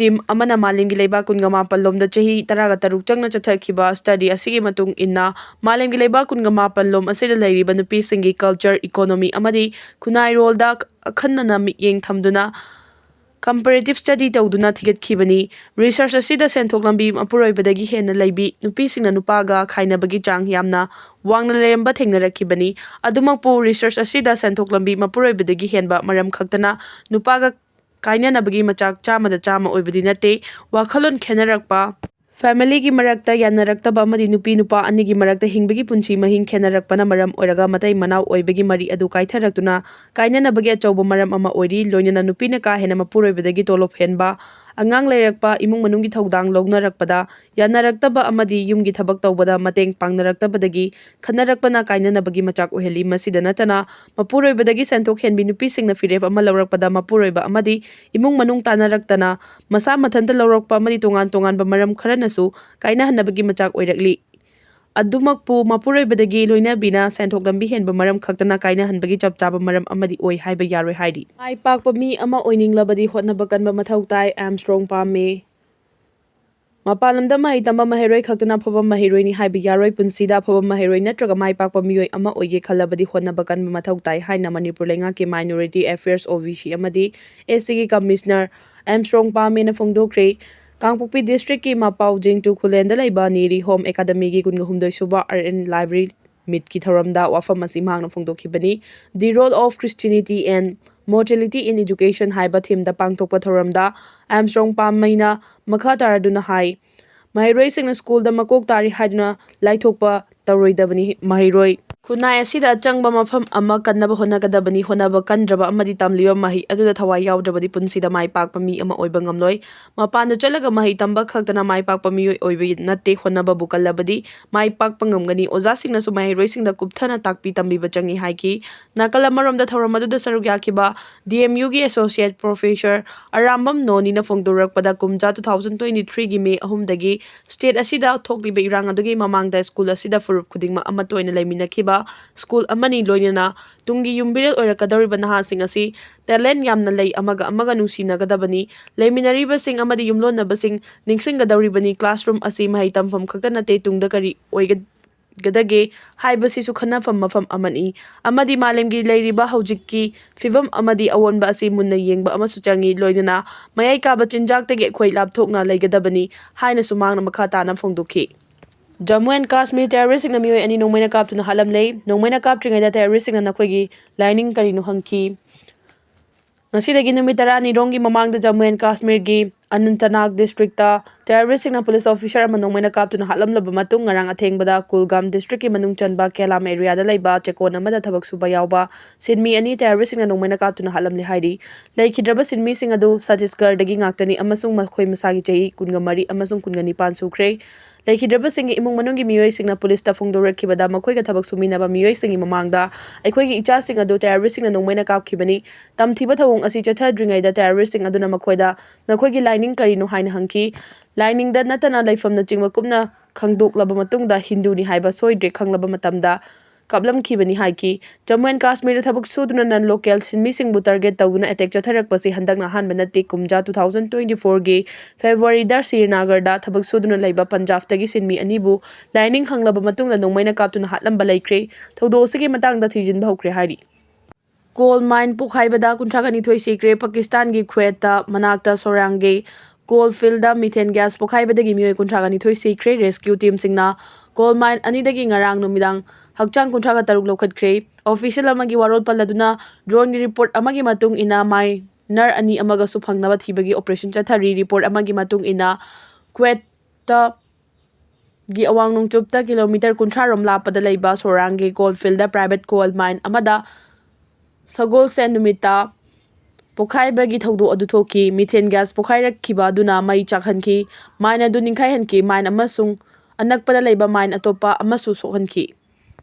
ꯇꯤꯝ ꯑꯃꯅ ꯃꯥꯂꯦꯝꯒꯤ ꯂꯩꯕꯥꯛ ꯀꯨꯟꯒ ꯃꯥꯄꯜ ꯂꯣꯝꯗ ꯆꯍꯤ ꯇꯔꯥꯒ ꯇꯔꯨꯛ ꯆꯪꯅ ꯆꯠꯊꯈꯤꯕ ꯁ꯭ꯇꯗꯤ ꯑꯁꯤꯒꯤ ꯃꯇꯨꯡ ꯏꯟꯅ, ꯃꯥꯂꯦꯝꯒꯤ ꯂꯩꯕꯥꯛ ꯀꯨꯟꯒ ꯃꯥꯄꯜ ꯂꯣꯝ ꯑꯁꯤꯗ ꯂꯩꯔꯤꯕ ꯅꯨꯄꯤꯁꯤꯡꯒꯤ ꯀꯜꯆꯔ, ꯏꯀꯣꯅꯣꯃꯤ ꯑꯃꯗꯤ ꯈꯨꯟꯅꯥꯏꯔꯣꯜꯗ ꯑꯈꯟꯅꯅ ꯃꯤꯠꯌꯦꯡ ꯊꯝꯗꯨꯅ ꯀꯝꯄꯦꯔꯦꯇꯤꯚ ꯁ꯭ꯇꯗꯤ ꯇꯧꯗꯨꯅ ꯊꯤꯒꯠꯈꯤꯕꯅꯤ꯫ ꯔꯤꯁꯔꯆ ꯑꯁꯤꯗ ꯁꯦꯟꯊꯣꯛ ꯂꯝꯕꯤ ꯃꯄꯨꯔꯣꯏꯕꯗꯒꯤ ꯍꯦꯟꯅ ꯂꯩꯕꯤ ꯅꯨꯄꯤꯁꯤꯡꯅ ꯅꯨꯄꯥꯒ ꯈꯥꯏꯅꯕꯒꯤ ꯆꯥꯡ ꯌꯥꯝꯅ ꯋꯥꯡꯅ ꯂꯩꯔꯝꯕ ꯊꯦꯡꯅꯔꯛꯈꯤꯕꯅꯤ꯫ ꯑꯗꯨꯃꯛꯄꯨ, ꯔꯤꯁꯔꯆ ꯑꯁꯤꯗ ꯁꯦꯟꯊꯣꯛ ꯂꯝꯕꯤ ꯃꯄꯨꯔꯣꯏꯕꯗꯒꯤ ꯍꯦꯟꯕ ꯃꯔꯝ ꯈꯛꯇꯅ ꯅꯨꯄꯥꯒ ꯀꯥꯏꯅꯅꯕꯒꯤ ꯃꯆꯥꯛ ꯆꯥꯝꯃꯗ ꯆꯥꯝꯃ ꯑꯣꯏꯕꯗꯤ ꯅꯠꯇꯦ꯫ ꯋꯥꯈꯜꯂꯣꯟ ꯈꯦꯠꯅꯔꯛꯄ, ꯐꯦꯃꯤꯂꯤꯒꯤ ꯃꯔꯛꯇ ꯌꯥꯅꯔꯛꯇꯕ ꯑꯃꯗꯤ ꯅꯨꯄꯤ ꯅꯨꯄꯥ ꯑꯅꯤꯒꯤ ꯃꯔꯛꯇ ꯍꯤꯡꯕꯒꯤ ꯄꯨꯟꯁꯤ ꯃꯍꯤꯡ ꯈꯦꯠꯅꯔꯛꯄꯅ ꯃꯔꯝ ꯑꯣꯏꯔꯒ ꯃꯇꯩ ꯃꯅꯥꯎ ꯑꯣꯏꯕꯒꯤ ꯃꯔꯤ ꯑꯗꯨ ꯀꯥꯏꯊꯔꯛꯇꯨꯅ ꯀꯥꯏꯅꯅꯕꯒꯤ ꯑꯆꯧꯕ ꯃꯔꯝ ꯑꯃ ꯑꯣꯏꯔꯤ꯫ ꯂꯣꯏꯅꯅ ꯅꯨꯄꯤꯅ ꯀꯥ ꯍꯦꯟꯅ ꯃꯄꯨꯔꯣꯏꯕꯗꯒꯤ ꯇꯣꯂꯣꯞ ꯍꯦꯟꯕ, ꯑꯉꯥꯡ ꯂꯩꯔꯛꯄ, ꯏꯃꯨꯡ ꯃꯅꯨꯡꯒꯤ ꯊꯧꯗꯥꯡ ꯂꯧꯅꯔꯛꯄꯗ ꯌꯥꯅꯔꯛꯇꯕ ꯑꯃꯗꯤ ꯌꯨꯝꯒꯤ ꯊꯕꯛ ꯇꯧꯕꯗ ꯃꯇꯦꯡ ꯄꯥꯡꯅꯔꯛꯇꯕꯗꯒꯤ ꯈꯠꯅꯔꯛꯄꯅ ꯀꯥꯏꯅꯅꯕꯒꯤ ꯃꯆꯥꯛ ꯑꯣꯏꯍꯜꯂꯤ꯫ ꯃꯁꯤꯗ ꯅꯠꯇꯅ, ꯃꯄꯨꯔꯣꯏꯕꯗꯒꯤ ꯁꯦꯟꯊꯣꯛ ꯍꯦꯟꯕꯤ ꯅꯨꯄꯤꯁꯤꯡꯅ ꯐꯤꯔꯦꯞ ꯑꯃ ꯂꯧꯔꯛꯄꯗ ꯃꯄꯨꯔꯣꯏꯕ ꯑꯃꯗꯤ ꯏꯃꯨꯡ ꯃꯅꯨꯡ ꯇꯥꯟꯅꯔꯛꯇꯅ ꯃꯁꯥ ꯃꯊꯟꯇ ꯂꯧꯔꯛꯄ ꯑꯃꯗꯤ ꯇꯣꯉꯥꯟ ꯇꯣꯉꯥꯟꯕ ꯃꯔꯝ ꯈꯔꯅꯁꯨ ꯀꯥꯏꯅꯍꯟꯅꯕꯒꯤ ꯃꯆꯥꯛ ꯑꯣꯏꯔꯛꯂꯤ꯫ ꯑꯗꯨꯃꯛꯄꯨ, ꯃꯄꯨꯔꯣꯏꯕꯗꯒꯤ ꯂꯣꯏꯅꯕꯤꯅ ꯁꯦꯟꯊꯣꯛ ꯂꯝꯕꯤ ꯍꯦꯟꯕ ꯃꯔꯝ ꯈꯛꯇꯅ ꯀꯥꯏꯅꯍꯟꯕꯒꯤ ꯆꯞ ꯆꯥꯕ ꯃꯔꯝ ꯑꯃꯗꯤ ꯑꯣꯏ ꯍꯥꯏꯕ ꯌꯥꯔꯣꯏ ꯍꯥꯏꯔꯤ꯫ ꯃꯥꯏ ꯄꯥꯛꯄ ꯃꯤ ꯑꯃ ꯑꯣꯏꯅꯤꯡꯂꯕꯗꯤ ꯍꯣꯠꯅꯕ ꯀꯟꯕ ꯃꯊꯧ ꯇꯥꯏ, ꯑꯥꯔꯝꯁ꯭ꯇꯔꯣꯡ ꯄꯥꯝꯃꯤ꯫ ꯃꯄꯥꯟ ꯂꯝꯗ ꯃꯍꯩ ꯇꯝꯕ ꯃꯍꯩꯔꯣꯏ ꯈꯛꯇꯅ ꯑꯐꯕ ꯃꯍꯩꯔꯣꯏꯅꯤ ꯍꯥꯏꯕ ꯌꯥꯔꯣꯏ꯫ ꯄꯨꯟꯁꯤꯗ ꯑꯐꯕ ꯃꯍꯩꯔꯣꯏ ꯅꯠꯇ꯭ꯔꯒ ꯃꯥꯏ ꯄꯥꯛꯄ ꯃꯤꯑꯣꯏ ꯑꯃ ꯑꯣꯏꯒꯦ ꯈꯜꯂꯕꯗꯤ ꯍꯣꯠꯅꯕ ꯀꯟꯕ ꯃꯊꯧ ꯇꯥꯏ ꯍꯥꯏꯅ ꯃꯅꯤꯄꯨꯔ ꯂꯩꯉꯥꯛꯀꯤ Minority Affairs, O B C ꯑꯃꯗꯤ S T ꯒꯤ ꯀꯃꯤꯁꯅꯔ ꯑꯥꯔꯝꯁ꯭ꯇꯔꯣꯡ ꯄꯥꯝꯃꯦꯅ ꯐꯣꯡꯗꯣꯛꯈ꯭ꯔꯦ꯫ ꯀꯥꯡꯄꯣꯛꯄꯤ ꯗꯤꯁꯇ꯭ꯔꯤꯛꯀꯤ ꯃꯄꯥꯎ ꯖꯤꯡꯇꯨ ꯈꯨꯂꯦꯟꯗ ꯂꯩꯕ ꯅꯤꯔꯤ ꯍꯣꯝ ꯑꯦꯀꯥꯗꯃꯤꯒꯤ ꯀꯨꯟꯍꯨꯝꯗꯣꯏ ꯁꯨꯕ ꯑꯥꯔꯠ ꯑꯦꯟ ꯂꯥꯏꯕ꯭ꯔꯦꯔꯤ ꯃꯤꯠꯀꯤ ꯊꯧꯔꯝꯗ ꯋꯥꯐꯝ ꯑꯁꯤ ꯃꯍꯥꯛꯅ ꯐꯣꯡꯗꯣꯛꯈꯤꯕꯅꯤ꯫ The Role of Christianity and Mortality in Education ꯍꯥꯏꯕ ꯊꯤꯝꯗ ꯄꯥꯡꯊꯣꯛꯄ ꯊꯧꯔꯝꯗ ꯑꯥꯔꯝꯁ꯭ꯇꯔꯣꯡ ꯄꯥꯝꯃꯩꯅ ꯃꯈꯥ ꯇꯥꯔꯗꯨꯅ ꯍꯥꯏ, ꯃꯍꯩꯔꯣꯏꯁꯤꯡꯅ ꯁ꯭ꯀꯨꯜꯗ ꯃꯀꯣꯛ ꯇꯥꯔꯤ ꯍꯥꯏꯗꯨꯅ ꯂꯥꯏꯊꯣꯛꯄ ꯇꯧꯔꯣꯏꯗꯕꯅꯤ꯫ ꯃꯍꯩꯔꯣꯏ ꯈꯨꯟꯅꯥꯏ ꯑꯁꯤꯗ ꯑꯆꯪꯕ ꯃꯐꯝ ꯑꯃ ꯀꯟꯅꯕ ꯍꯣꯠꯅꯒꯗꯕꯅꯤ꯫ ꯍꯣꯠꯅꯕ ꯀꯟꯗ꯭ꯔꯕ ꯑꯃꯗꯤ ꯇꯝꯂꯤꯕ ꯃꯍꯩ ꯑꯗꯨꯗ ꯊꯋꯥꯏ ꯌꯥꯎꯗ꯭ꯔꯕꯗꯤ ꯄꯨꯟꯁꯤꯗ ꯃꯥꯏ ꯄꯥꯛꯄ ꯃꯤ ꯑꯃ ꯑꯣꯏꯕ ꯉꯝꯂꯣꯏ꯫ ꯃꯄꯥꯟꯗ ꯆꯠꯂꯒ ꯃꯍꯩ ꯇꯝꯕ ꯈꯛꯇꯅ ꯃꯥꯏ ꯄꯥꯛꯄ ꯃꯤꯑꯣꯏ ꯑꯣꯏꯕ ꯅꯠꯇꯦ꯫ ꯍꯣꯠꯅꯕꯕꯨ ꯀꯜꯂꯕꯗꯤ ꯃꯥꯏ ꯄꯥꯛꯄ ꯉꯝꯒꯅꯤ꯫ ꯑꯣꯖꯥꯁꯤꯡꯅꯁꯨ ꯃꯍꯩꯔꯣꯏꯁꯤꯡꯗ ꯀꯨꯞꯊꯅ ꯇꯥꯛꯄꯤ ꯇꯝꯕꯤꯕ ꯆꯪꯏ ꯍꯥꯏꯈꯤ꯫ ꯅꯥꯀꯜ ꯑꯃꯔꯣꯝꯗ ꯊꯧꯔꯝ ꯑꯗꯨꯗ ꯁꯔꯨꯛ ꯌꯥꯈꯤꯕ D M U ꯒꯤ Associate Professor ꯑꯔꯥꯝꯕꯝ ꯅꯣꯅꯤꯅ ꯐꯣꯡꯗꯣꯔꯛꯄꯗ, ꯀꯨꯝꯖꯥ two thousand twenty three ꯒꯤ May ꯑꯍꯨꯝꯗꯒꯤ state ꯑꯁꯤꯗ ꯊꯣꯛꯂꯤꯕ ꯏꯔꯥꯡ ꯑꯗꯨꯒꯤ ꯃꯃꯥꯡꯗ ꯁ꯭ꯀꯨꯜ ꯑꯁꯤꯗ ꯐꯨꯔꯨꯞ ꯈꯨꯗꯤꯡꯃꯛ ꯑꯃꯠꯇ ꯑꯣꯏꯅ ꯂꯩꯃꯤꯟꯅꯈꯤꯕ ꯁ꯭ꯀꯨꯜ ꯑꯃꯅꯤ꯫ ꯂꯣꯏꯅꯅ ꯇꯨꯡꯒꯤ ꯌꯨꯝꯕꯤꯔꯦꯜ ꯑꯣꯏꯔꯛꯀꯗꯧꯔꯤꯕ ꯅꯍꯥꯁꯤꯡ ꯑꯁꯤ talent ꯌꯥꯝꯅ ꯂꯩ, ꯑꯃꯒ ꯑꯃꯒ ꯅꯨꯡꯁꯤꯅꯒꯗꯕꯅꯤ꯫ ꯂꯩꯃꯤꯟꯅꯔꯤꯕꯁꯤꯡ ꯑꯃꯗꯤ ꯌꯨꯝꯂꯣꯟꯅꯕꯁꯤꯡ ꯅꯤꯡꯁꯤꯡꯒꯗꯧꯔꯤꯕꯅꯤ꯫ Classroom ꯑꯁꯤ ꯃꯍꯩ ꯇꯝꯐꯝ ꯈꯛꯇ ꯅꯠꯇꯦ, ꯇꯨꯡꯗ ꯀꯔꯤ ꯑꯣꯏꯒꯗꯒꯦ ꯍꯥꯏꯕꯁꯤꯁꯨ ꯈꯟꯅꯐꯝ ꯃꯐꯝ ꯑꯃꯅꯤ, ꯑꯃꯗꯤ ꯃꯥꯂꯦꯝꯒꯤ ꯂꯩꯔꯤꯕ ꯍꯧꯖꯤꯛꯀꯤ ꯐꯤꯕꯝ ꯑꯃꯗꯤ ꯑꯑꯣꯟꯕ ꯑꯁꯤ ꯃꯨꯟꯅ ꯌꯦꯡꯕ ꯑꯃꯁꯨ ꯆꯪꯏ꯫ ꯂꯣꯏꯅꯅ ꯃꯌꯥꯏ ꯀꯥꯕ ꯆꯤꯟꯖꯥꯛꯇꯒꯤ ꯑꯩꯈꯣꯏ ꯂꯥꯞꯊꯣꯛꯅ ꯂꯩꯒꯗꯕꯅꯤ ꯍꯥꯏꯅꯁꯨ ꯃꯍꯥꯛꯅ ꯃꯈꯥ ꯇꯥꯅ ꯐꯣꯡꯗꯣꯛꯈꯤ꯫ ꯖꯝꯃꯨ ꯑꯦꯟ ꯀꯥꯁꯃꯤꯔ terroristꯁꯤꯡꯅ ꯃꯤꯑꯣꯏ ꯑꯅꯤ ꯅꯣꯡꯃꯩꯅ ꯀꯥꯞꯇꯨꯅ ꯍꯥꯠꯂꯝꯂꯦ꯫ ꯅꯣꯡꯃꯩꯅ ꯀꯥꯞꯇ꯭ꯔꯤꯉꯩꯗ terroristꯁꯤꯡꯅ ꯅꯈꯣꯏꯒꯤ lining ꯀꯔꯤꯅꯣ ꯍꯪꯈꯤ꯫ ꯉꯁꯤꯗꯒꯤ ꯅꯨꯃꯤꯠ ꯇꯔꯥꯅꯤꯔꯣꯝꯒꯤ ꯃꯃꯥꯡꯗ ꯖꯝꯃꯨ ꯑꯦꯟ ꯀꯥꯁꯃꯤꯔꯒꯤ ꯑꯅꯟꯇꯅꯥꯒ districtꯇ terroristꯁꯤꯡꯅ police officer ꯑꯃ ꯅꯣꯡꯃꯩꯅ ꯀꯥꯞꯇꯨꯅ ꯍꯥꯠꯂꯝꯂꯕ ꯃꯇꯨꯡ, ꯉꯔꯥꯡ ꯑꯊꯦꯡꯕꯗ ꯀꯨꯜꯒꯥꯝ districtꯀꯤ ꯃꯅꯨꯡ ꯆꯟꯕ ꯀꯦꯂꯥꯝ areaꯗ ꯂꯩꯕ ꯆꯦꯛꯀꯣꯟ ꯑꯃꯗ ꯊꯕꯛ ꯁꯨꯕ ꯌꯥꯎꯕ ꯁꯤꯟꯃꯤ ꯑꯅꯤ terroristꯁꯤꯡꯅ ꯅꯣꯡꯃꯩꯅ ꯀꯥꯞꯇꯨꯅ ꯍꯥꯠꯂꯝꯂꯦ ꯍꯥꯏꯔꯤ꯫ ꯂꯩꯈꯤꯗ꯭ꯔꯕ ꯁꯤꯟꯃꯤꯁꯤꯡ ꯑꯗꯨ ꯆꯇꯤꯁꯒꯔꯗꯒꯤ ꯉꯥꯛꯇꯅꯤ ꯑꯃꯁꯨꯡ ꯃꯈꯣꯏ ꯃꯁꯥꯒꯤ ꯆꯍꯤ ꯀꯨꯟꯒ ꯃꯔꯤ ꯑꯃꯁꯨꯡ ꯀꯨꯟꯒ ꯅꯤꯄꯥꯟ ꯁꯨꯈ꯭ꯔꯦ꯫ ꯂꯩꯈꯤꯗ꯭ꯔꯕꯁꯤꯡꯒꯤ ꯏꯃꯨꯡ ꯃꯅꯨꯡꯒꯤ ꯃꯤꯑꯣꯏꯁꯤꯡꯅ policeꯇ ꯐꯣꯡꯗꯣꯔꯛꯈꯤꯕꯗ, ꯃꯈꯣꯏꯒ ꯊꯕꯛ ꯁꯨꯃꯤꯟꯅꯕ ꯃꯤꯑꯣꯏꯁꯤꯡꯒꯤ ꯃꯃꯥꯡꯗ, "ꯑꯩꯈꯣꯏꯒꯤ ꯏꯆꯥꯁꯤꯡ ꯑꯗꯨ terroristꯁꯤꯡꯅ ꯅꯣꯡꯃꯩꯅ ꯀꯥꯞꯈꯤꯕꯅꯤ꯫ ꯇꯝꯊꯤꯕ ꯊꯧꯑꯣꯡ ꯑꯁꯤ ꯆꯠꯊꯗ꯭ꯔꯤꯉꯩꯗ terroristꯁꯤꯡ ꯑꯗꯨꯅ ꯃꯈꯣꯏꯗ, 'ꯅꯈꯣꯏꯒꯤ lining ꯀꯔꯤꯅꯣ?' ꯍꯥꯏꯅ ꯍꯪꯈꯤ꯫ Liningꯗ ꯅꯠꯇꯅ ꯂꯩꯐꯝꯅꯆꯤꯡꯕ ꯀꯨꯞꯅ ꯈꯪꯗꯣꯛꯂꯕ ꯃꯇꯨꯡꯗ, ꯍꯤꯟꯗꯨꯅꯤ ꯍꯥꯏꯕ ꯁꯣꯏꯗ꯭ꯔꯦ ꯈꯪꯂꯕ ꯃꯇꯝꯗ ꯀꯥꯞꯂꯝꯈꯤꯕꯅꯤ ꯍꯥꯏꯈꯤ꯫ ꯖꯝꯃꯨ ꯑꯦꯟ ꯀꯥꯁꯃꯤꯔꯗ ꯊꯕꯛ ꯁꯨꯗꯨꯅ non-local ꯁꯤꯟꯃꯤꯁꯤꯡꯕꯨ target ꯇꯧꯗꯨꯅ attack ꯆꯠꯊꯔꯛꯄꯁꯤ ꯍꯟꯗꯛꯅ ꯑꯍꯥꯟꯕ ꯅꯠꯇꯦ꯫ ꯀꯨꯝꯖꯥ two thousand twenty fourꯒꯤ Februaryꯗ ꯁ꯭ꯔꯤꯅꯥꯒꯔꯗ ꯊꯕꯛ ꯁꯨꯗꯨꯅ ꯂꯩꯕ ꯄꯟꯖꯥꯕꯇꯒꯤ ꯁꯤꯟꯃꯤ ꯑꯅꯤꯕꯨ lining ꯍꯪꯂꯕ ꯃꯇꯨꯡꯗ ꯅꯣꯡꯃꯩꯅ ꯀꯥꯞꯇꯨꯅ ꯍꯥꯠꯂꯝꯕ ꯂꯩꯈ꯭ꯔꯦ꯫ ꯊꯧꯗꯣꯛ ꯑꯁꯤꯒꯤ ꯃꯇꯥꯡꯗ ꯊꯤꯖꯤꯟꯕ ꯍꯧꯈ꯭ꯔꯦ ꯍꯥꯏꯔꯤ꯫ Coal mine ꯄꯣꯈꯥꯏꯕꯗ ꯀꯨꯟꯊ꯭ꯔꯥꯒ ꯅꯤꯊꯣꯏ ꯁꯤꯈ꯭ꯔꯦ꯫ ꯄꯥꯀꯤꯁꯇꯥꯟꯒꯤ ꯈ꯭ꯋꯦꯠꯇ ꯃꯅꯥꯛꯇ ꯁꯣꯔꯥꯡꯒꯤ coal fieldꯗ methane gas ꯄꯣꯈꯥꯏꯕꯗꯒꯤ ꯃꯤꯑꯣꯏ ꯀꯨꯟꯊ꯭ꯔꯥꯒ ꯅꯤꯊꯣꯏ ꯁꯤꯈ꯭ꯔꯦ꯫ Rescue teamꯁꯤꯡꯅ coal mine ꯑꯅꯤꯗꯒꯤ ꯉꯔꯥꯡ ꯅꯨꯃꯤꯗꯥꯡ ꯍꯛꯆꯥꯡ ꯀꯨꯟꯊ꯭ꯔꯥꯒ ꯇꯔꯨꯛ ꯂꯧꯈꯠꯈ꯭ꯔꯦ꯫ Official ꯑꯃꯒꯤ ꯋꯥꯔꯣꯜ ꯄꯜꯂꯗꯨꯅ, droneꯒꯤ report ꯑꯃꯒꯤ ꯃꯇꯨꯡ ꯏꯟꯅ, miner ꯑꯅꯤ ꯑꯃꯒꯁꯨ ꯐꯪꯅꯕ ꯊꯤꯕꯒꯤ operation ꯆꯠꯊꯔꯤ꯫ Report ꯑꯃꯒꯤ ꯃꯇꯨꯡ ꯏꯟꯅ, ꯈ꯭ꯋꯦꯠꯇ ꯒꯤ ꯑꯋꯥꯡ ꯅꯣꯡꯆꯨꯞꯇ ꯀꯤꯂꯣꯃꯤꯇꯔ ꯀꯨꯟꯊ꯭ꯔꯥ ꯔꯣꯝ ꯂꯥꯞꯄꯗ ꯂꯩꯕ ꯁꯣꯔꯥꯡꯒꯤ coal field private coal mine ꯑꯃꯗ ꯁꯒꯣꯜꯁꯦꯟ ꯅꯨꯃꯤꯠꯇ ꯄꯣꯈꯥꯏꯕꯒꯤ ꯊꯧꯗꯣꯛ ꯑꯗꯨ ꯊꯣꯛꯈꯤ꯫ Methane gas ꯄꯣꯈꯥꯏꯔꯛꯈꯤꯕ ꯑꯗꯨꯅ ꯃꯩ ꯆꯥꯛꯍꯟꯈꯤ, mine ꯑꯗꯨ ꯅꯤꯡꯈꯥꯏꯍꯟꯈꯤ, mine ꯑꯃꯁꯨꯡ ꯑꯅꯛꯄꯗ ꯂꯩꯕ mine ꯑꯇꯣꯞꯄ ꯑꯃꯁꯨ ꯁꯣꯛꯍꯟꯈꯤ꯫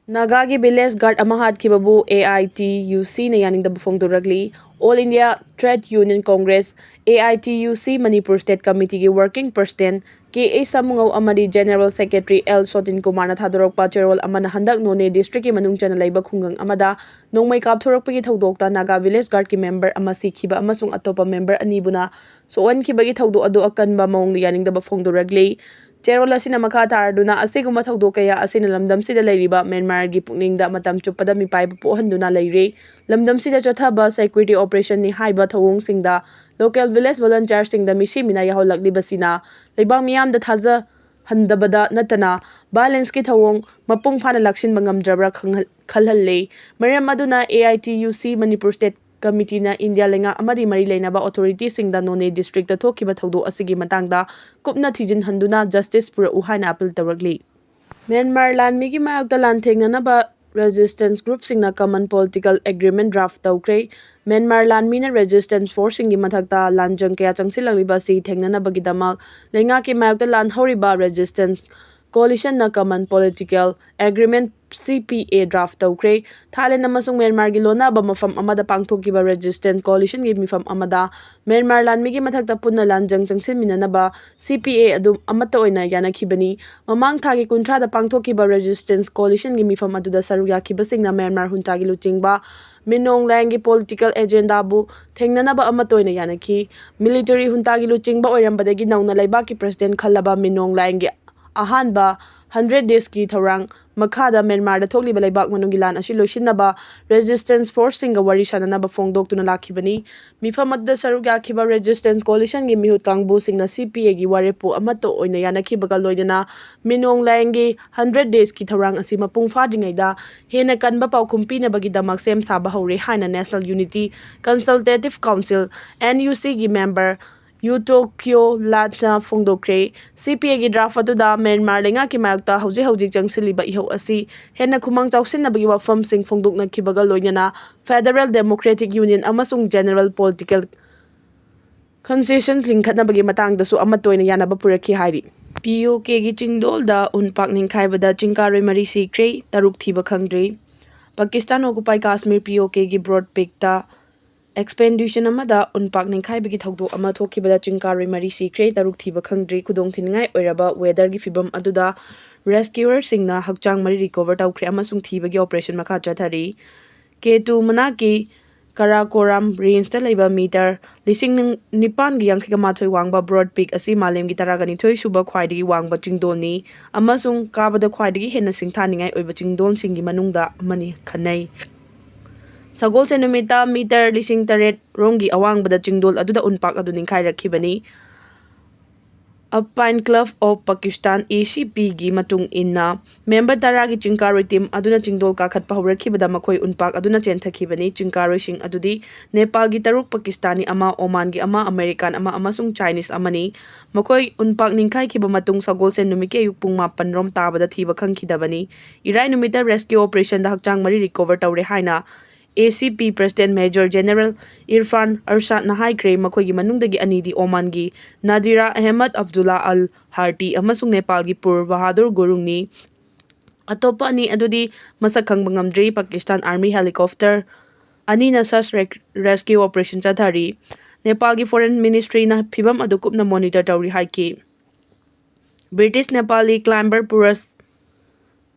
ꯅꯥꯒꯥꯒꯤ village guard ꯑꯃ ꯍꯥꯠꯈꯤꯕꯕꯨ A I T U C ꯅ ꯌꯥꯅꯤꯡꯗꯕ ꯐꯣꯡꯗꯣꯔꯛꯂꯤ꯫ All India Trade Union Congress, A I T U C, Manipur State Committee ꯒꯤ working president K A ꯁꯥꯃꯨꯉꯧ ꯑꯃꯗꯤ general secretary L ꯁꯣꯇꯤꯟ ꯀꯨꯃꯥꯔꯅ ꯊꯥꯗꯣꯔꯛꯄ ꯆꯦꯔꯣꯜ ꯑꯃꯅ ꯍꯟꯗꯛ ꯅꯣꯅꯦ district ꯀꯤ ꯃꯅꯨꯡ ꯆꯟꯅ ꯂꯩꯕ ꯈꯨꯡꯒꯪ ꯑꯃꯗ ꯅꯣꯡꯃꯩ ꯀꯥꯞꯊꯣꯔꯛꯄꯒꯤ ꯊꯧꯗꯣꯛꯇ ꯅꯥꯒꯥ village guard ꯀꯤ member ꯑꯃ ꯁꯤꯈꯤꯕ ꯑꯃꯁꯨꯡ ꯑꯇꯣꯞꯄ member ꯑꯅꯤꯕꯨꯅ ꯁꯣꯛꯍꯟꯈꯤꯕꯒꯤ ꯊꯧꯗꯣꯛ ꯑꯗꯨ ꯑꯀꯟꯕ ꯃꯑꯣꯡꯗ ꯌꯥꯅꯤꯡꯗꯕ ꯐꯣꯡꯗꯣꯔꯛꯂꯤ꯫ ꯆꯦꯔꯣꯜ ꯑꯁꯤꯅ ꯃꯈꯥ ꯇꯥꯔꯗꯨꯅ, ꯑꯁꯤꯒꯨꯝꯕ ꯊꯧꯗꯣꯛ ꯀꯌꯥ ꯑꯁꯤꯅ ꯂꯝꯗꯝꯁꯤꯗ ꯂꯩꯔꯤꯕ ꯃ꯭ꯌꯥꯟꯃꯥꯔꯒꯤ ꯄꯨꯛꯅꯤꯡꯗ ꯃꯇꯝ ꯆꯨꯞꯄꯗ ꯃꯤꯄꯥꯏꯕ ꯄꯣꯛꯍꯟꯗꯨꯅ ꯂꯩꯔꯦ꯫ ꯂꯝꯗꯝꯁꯤꯗ ꯆꯠꯊꯕ security operation ꯅꯤ ꯍꯥꯏꯕ ꯊꯧꯑꯣꯡꯁꯤꯡꯗ local village volunteer ꯁꯤꯡꯗ ꯃꯤꯁꯤ ꯃꯤꯅꯥ ꯌꯥꯎꯍꯜꯂꯛꯂꯤꯕꯁꯤꯅ ꯂꯩꯕꯥꯛ ꯃꯤꯌꯥꯝꯗ ꯊꯥꯖꯍꯟꯗꯕꯗ ꯅꯠꯇꯅ violence ꯀꯤ ꯊꯧꯑꯣꯡ ꯃꯄꯨꯡ ꯐꯥꯅ ꯂꯥꯛꯁꯤꯟꯕ ꯉꯝꯗ꯭ꯔꯕ꯭ꯔꯥ ꯈꯪꯍꯜ-, ꯈꯜꯍꯜꯂꯦ꯫ ꯃꯔꯝ ꯑꯗꯨꯅ A I T U C Manipur State Committee ꯅ ꯏꯟꯗꯤꯌꯥ ꯂꯩꯉꯥꯛ ꯑꯃꯗꯤ ꯃꯔꯤ ꯂꯩꯅꯕ authority ꯁꯤꯡꯗ ꯅꯣꯅꯦ district ꯇ ꯊꯣꯛꯈꯤꯕ ꯊꯧꯗꯣꯛ ꯑꯁꯤꯒꯤ ꯃꯇꯥꯡꯗ ꯀꯨꯞꯅ ꯊꯤꯖꯤꯟꯍꯟꯗꯨꯅ justice ꯄꯨꯔꯛꯎ ꯍꯥꯏꯅ appeal ꯇꯧꯔꯛꯂꯤ꯫ ꯃ꯭ꯌꯥꯟꯃꯥꯔ ꯂꯥꯟꯃꯤꯒꯤ ꯃꯥꯌꯣꯛꯇ ꯂꯥꯟꯊꯦꯡꯅꯅꯕ resistance group ꯁꯤꯡꯅ common political agreement draft ꯇꯧꯈ꯭ꯔꯦ꯫ ꯃ꯭ꯌꯥꯟꯃꯥꯔ ꯂꯥꯟꯃꯤꯅ resistance force ꯁꯤꯡꯒꯤ ꯃꯊꯛꯇ ꯂꯥꯟꯖꯪ ꯀꯌꯥ ꯆꯪꯁꯤꯜꯂꯛꯂꯤꯕ ꯑꯁꯤ ꯊꯦꯡꯅꯅꯕꯒꯤꯗꯃꯛ ꯂꯩꯉꯥꯛꯀꯤ ꯃꯥꯌꯣꯛꯇ ꯂꯥꯟ ꯍꯧꯔꯤꯕ resistance coalition ꯅ common political agreement, C P A, draft ꯇꯧꯈ꯭ꯔꯦ꯫ ꯊꯥꯏꯂꯦꯟ ꯑꯃꯁꯨꯡ ꯃ꯭ꯌꯥꯟꯃꯥꯔꯒꯤ ꯂꯣꯟꯅꯕ ꯃꯐꯝ ꯑꯃꯗ ꯄꯥꯡꯊꯣꯛꯈꯤꯕ resistance coalition ꯒꯤ ꯃꯤꯐꯝ ꯑꯃꯗ ꯃ꯭ꯌꯥꯟꯃꯥꯔ ꯂꯥꯟꯃꯤꯒꯤ ꯃꯊꯛꯇ ꯄꯨꯟꯅ ꯂꯥꯟꯖꯪ ꯆꯪꯁꯤꯟꯃꯤꯟꯅꯅꯕ C P A ꯑꯗꯨ ꯑꯃꯠꯇ ꯑꯣꯏꯅ ꯌꯥꯅꯈꯤꯕꯅꯤ꯫ ꯃꯃꯥꯡ ꯊꯥꯒꯤ ꯀꯨꯟꯊ꯭ꯔꯥꯗ ꯄꯥꯡꯊꯣꯛꯈꯤꯕ resistance coalition ꯒꯤ ꯃꯤꯐꯝ ꯑꯗꯨꯗ ꯁꯔꯨꯛ ꯌꯥꯈꯤꯕꯁꯤꯡꯅ ꯃ꯭ꯌꯥꯟꯃꯥꯔ junta ꯒꯤ ꯂꯨꯆꯤꯡꯕ ꯃꯤꯟ ꯑꯣꯡ ꯂꯥꯏꯡꯒꯤ political agenda ꯕꯨ ꯊꯦꯡꯅꯅꯕ ꯑꯃꯠꯇ ꯑꯣꯏꯅ ꯌꯥꯅꯈꯤ꯫ Military junta ꯒꯤ ꯂꯨꯆꯤꯡꯕ ꯑꯣꯏꯔꯝꯕꯗꯒꯤ ꯅꯧꯅ ꯂꯩꯕꯥꯛꯀꯤ president ꯈꯜꯂꯕ ꯃꯤꯟ ꯑꯣꯡ ꯂꯥꯏꯡꯒꯤ ꯑꯍꯥꯟꯕ hundred days ꯀꯤ ꯊꯧꯔꯥꯡ ꯃꯈꯥꯗ ꯃ꯭ꯌꯥꯟꯃꯥꯔꯗ ꯊꯣꯛꯂꯤꯕ ꯂꯩꯕꯥꯛ ꯃꯅꯨꯡꯒꯤ ꯂꯥꯟ ꯑꯁꯤ ꯂꯣꯏꯁꯤꯟꯅꯕ resistance force ꯁꯤꯡꯒ ꯋꯥꯔꯤ ꯁꯥꯅꯅꯕ ꯐꯣꯡꯗꯣꯛꯇꯨꯅ ꯂꯥꯛꯈꯤꯕꯅꯤ꯫ ꯃꯤꯐꯝ ꯑꯗꯨꯗ ꯁꯔꯨꯛ ꯌꯥꯈꯤꯕ resistance coalition ꯒꯤ ꯃꯤꯍꯨꯠ ꯀꯥꯡꯕꯨꯁꯤꯡꯅ C P A ꯒꯤ ꯋꯥꯔꯦꯞꯄꯨ ꯑꯃꯠꯇ ꯑꯣꯏꯅ ꯌꯥꯅꯈꯤꯕꯒ ꯂꯣꯏꯅꯅ ꯃꯤꯟ ꯑꯣꯡ ꯂꯥꯏꯡꯒꯤ hundred days ꯀꯤ ꯊꯧꯔꯥꯡ ꯑꯁꯤ ꯃꯄꯨꯡ ꯐꯥꯗ꯭ꯔꯤꯉꯩꯗ ꯍꯦꯟꯅ ꯀꯟꯕ ꯄꯥꯎꯈꯨꯝ ꯄꯤꯅꯕꯒꯤꯗꯃꯛ ꯁꯦꯝ ꯁꯥꯕ ꯍꯧꯔꯦ ꯍꯥꯏꯅ National Unity Consultative Council, N U C, ꯒꯤ member ꯌꯨꯇꯣꯀꯤꯌꯣ ꯂꯥꯠꯅ ꯐꯣꯡꯗꯣꯛꯈ꯭ꯔꯦ꯫ ꯁꯤ ꯄꯤ ꯑꯦꯒꯤ ꯗ꯭ꯔꯥꯐ ꯑꯗꯨꯗ ꯃ꯭ꯌꯥꯟꯃꯥꯔ ꯂꯩꯉꯥꯛꯀꯤ ꯃꯥꯌꯣꯛꯇ ꯍꯧꯖꯤꯛ ꯍꯧꯖꯤꯛ ꯆꯪꯁꯤꯜꯂꯤꯕ ꯏꯍꯧ ꯑꯁꯤ ꯍꯦꯟꯅ ꯈꯨꯃꯥꯡ ꯆꯥꯎꯁꯤꯟꯅꯕꯒꯤ ꯋꯥꯐꯝꯁꯤꯡ ꯐꯣꯡꯗꯣꯛꯅꯈꯤꯕꯒ ꯂꯣꯏꯅꯅ Federal Democratic Union ꯑꯃꯁꯨꯡ General Political Concession ꯂꯤꯡꯈꯠꯅꯕꯒꯤ ꯃꯇꯥꯡꯗꯁꯨ ꯑꯃꯠꯇ ꯑꯣꯏꯅ ꯌꯥꯅꯕ ꯄꯨꯔꯛꯈꯤ ꯍꯥꯏꯔꯤ꯫ ꯄꯤ ꯑꯣ ꯀꯦꯒꯤ ꯆꯤꯡꯗꯣꯜꯗ ꯎꯟ ꯄꯥꯛ ꯅꯤꯡꯈꯥꯏꯕꯗ ꯆꯤꯡꯀꯥꯔꯣꯏ ꯃꯔꯤ ꯁꯤꯈ꯭ꯔꯦ, ꯇꯔꯨꯛ ꯊꯤꯕ ꯈꯪꯗ꯭ꯔꯤ꯫ ꯄꯥꯀꯤꯁꯇꯥꯟ occupied ꯀꯥꯁꯃꯤꯔ ꯄꯤ ꯑꯣ ꯀꯦꯒꯤ ꯕ꯭ꯔꯣꯗ ꯄꯤꯛꯇ ꯑꯦꯛꯁꯄꯦꯟꯗꯤꯁꯟ ꯑꯃꯗ ꯎꯟ ꯄꯥꯛ ꯅꯤꯡꯈꯥꯏꯕꯒꯤ ꯊꯧꯗꯣꯛ ꯑꯃ ꯊꯣꯛꯈꯤꯕꯗ ꯆꯤꯡꯀꯥꯔꯣꯏ ꯃꯔꯤ ꯁꯤꯈ꯭ꯔꯦ, ꯇꯔꯨꯛ ꯊꯤꯕ ꯈꯪꯗ꯭ꯔꯤ꯫ ꯈꯨꯗꯣꯡꯊꯤꯅꯤꯡꯉꯥꯏ ꯑꯣꯏꯔꯕ ꯋꯦꯗꯔꯒꯤ ꯐꯤꯕꯝ ꯑꯗꯨꯗ ꯔꯦꯁꯀ꯭ꯌꯨꯋꯔꯁꯤꯡꯅ ꯍꯛꯆꯥꯡ ꯃꯔꯤ ꯔꯤꯀꯣꯚꯔ ꯇꯧꯈ꯭ꯔꯦ ꯑꯃꯁꯨꯡ ꯊꯤꯕꯒꯤ ꯑꯣꯄꯔꯦꯁꯟ ꯃꯈꯥ ꯆꯠꯊꯔꯤ꯫ ꯀꯦ ꯇꯨ ꯃꯅꯥꯛꯀꯤ ꯀꯔꯥꯀꯣꯔꯥꯝ ꯔꯦꯟꯖꯇ ꯂꯩꯕ ꯃꯤꯇꯔ ꯂꯤꯁꯤꯡ ꯅꯤꯄꯥꯟꯒꯤ ꯌꯥꯡꯈꯩꯒ ꯃꯥꯊꯣꯏ ꯋꯥꯡꯕ ꯕ꯭ꯔꯣꯗ ꯄꯤꯛ ꯑꯁꯤ ꯃꯥꯂꯦꯝꯒꯤ ꯇꯔꯥꯒ ꯅꯤꯊꯣꯏ ꯁꯨꯕ ꯈ꯭ꯋꯥꯏꯗꯒꯤ ꯋꯥꯡꯕ ꯆꯤꯡꯗꯣꯜꯅꯤ ꯑꯃꯁꯨꯡ ꯀꯥꯕꯗ ꯈ꯭ꯋꯥꯏꯗꯒꯤ ꯍꯦꯟꯅ ꯁꯤꯡꯊꯥꯅꯤꯡꯉꯥꯏ ꯑꯣꯏꯕ ꯆꯤꯡꯗꯣꯜꯁꯤꯡꯒꯤ ꯃꯅꯨꯡꯗ ꯑꯃꯅꯤ ꯈꯟꯅꯩ꯫ ꯁꯒꯣꯜꯁꯦꯟ ꯅꯨꯃꯤꯠꯇ ꯃꯤꯇꯔ ꯂꯤꯁꯤꯡ ꯇꯔꯦꯠ ꯔꯣꯝꯒꯤ ꯑꯋꯥꯡꯕꯗ ꯆꯤꯡꯗꯣꯜ ꯑꯗꯨꯗ ꯎꯟ ꯄꯥꯛ ꯑꯗꯨ ꯅꯤꯡꯈꯥꯏꯔꯛꯈꯤꯕꯅꯤ꯫ Alpine Club of Pakistan, A C P ꯒꯤ ꯃꯇꯨꯡ ꯏꯟꯅ, ꯃꯦꯝꯕꯔ ꯇꯔꯥꯒꯤ ꯆꯤꯡꯀꯥꯔꯣꯏ ꯇꯤꯝ ꯑꯗꯨꯅ ꯆꯤꯡꯗꯣꯜ ꯀꯥꯈꯠꯄ ꯍꯧꯔꯛꯈꯤꯕꯗ ꯃꯈꯣꯏ ꯎꯟ ꯄꯥꯛ ꯑꯗꯨꯅ ꯆꯦꯟꯊꯈꯤꯕꯅꯤ꯫ ꯆꯤꯡꯀꯥꯔꯣꯏꯁꯤꯡ ꯑꯗꯨꯗꯤ ꯅꯦꯄꯥꯜꯒꯤ ꯇꯔꯨꯛ, ꯄꯥꯀꯤꯁꯇꯥꯅꯤ ꯑꯃ, ꯑꯣꯃꯥꯟꯒꯤ ꯑꯃ, ꯑꯃꯦꯔꯤꯀꯥꯟ ꯑꯃ ꯑꯃꯁꯨꯡ ꯆꯥꯏꯅꯤꯁ ꯑꯃꯅꯤ꯫ ꯃꯈꯣꯏ ꯎꯟ ꯄꯥꯛ ꯅꯤꯡꯈꯥꯏꯈꯤꯕ ꯃꯇꯨꯡ ꯁꯒꯣꯜꯁꯦꯟ ꯅꯨꯃꯤꯠꯀꯤ ꯑꯌꯨꯛ ꯄꯨꯡ ꯃꯥꯄꯟ ꯔꯣꯝ ꯇꯥꯕꯗ ꯊꯤꯕ ꯈꯪꯈꯤꯗꯕꯅꯤ꯫ ꯏꯔꯥꯏ ꯅꯨꯃꯤꯠꯇ ꯔꯦꯁꯀ꯭ꯌꯨ ꯑꯣꯄꯔꯦꯁꯟꯗ ꯍꯛꯆꯥꯡ ꯃꯔꯤ ꯔꯤꯀꯣꯚꯔ ꯇꯧꯔꯦ ꯍꯥꯏꯅ A C P President Major General Irfan Arshadꯅ ꯍꯥꯏꯈ꯭ꯔꯦ꯫ ꯃꯈꯣꯏꯒꯤ ꯃꯅꯨꯡꯗꯒꯤ ꯑꯅꯤꯗꯤ ꯑꯣꯃꯥꯟꯒꯤ ꯅꯥꯗꯤꯔꯥ ꯑꯍꯃꯗ ꯑꯕꯗꯨꯜꯂꯥ ꯑꯜ ꯍꯥꯔꯇꯤ ꯑꯃꯁꯨꯡ ꯅꯦꯄꯥꯜꯒꯤ ꯄꯨꯔ ꯕꯍꯥꯗꯨꯔ ꯒꯨꯔꯨꯡꯅꯤ꯫ ꯑꯇꯣꯞꯄ ꯑꯅꯤ ꯑꯗꯨꯗꯤ ꯃꯁꯛ ꯈꯪꯕ ꯉꯝꯗ꯭ꯔꯤ꯫ ꯄꯥꯀꯤꯁꯇꯥꯟ ꯑꯥꯔꯃꯤ ꯍꯦꯂꯤꯀꯣꯞꯇꯔ ꯑꯅꯤꯅ search and rescue operation ꯆꯠꯊꯔꯤ꯫ ꯅꯦꯄꯥꯜꯒꯤ ꯐꯣꯔꯦꯟ ꯃꯤꯅꯤꯁꯇ꯭ꯔꯤꯅ ꯐꯤꯚꯝ ꯑꯗꯨ ꯀꯨꯞꯅ ꯃꯣꯅꯤꯇꯔ ꯇꯧꯔꯤ ꯍꯥꯏꯈꯤ꯫ ꯕ꯭ꯔꯤꯇꯤꯁ ꯅꯦꯄꯥꯂꯤ ꯀ꯭ꯂꯥꯏꯝꯕꯔ ꯄꯨꯔꯁ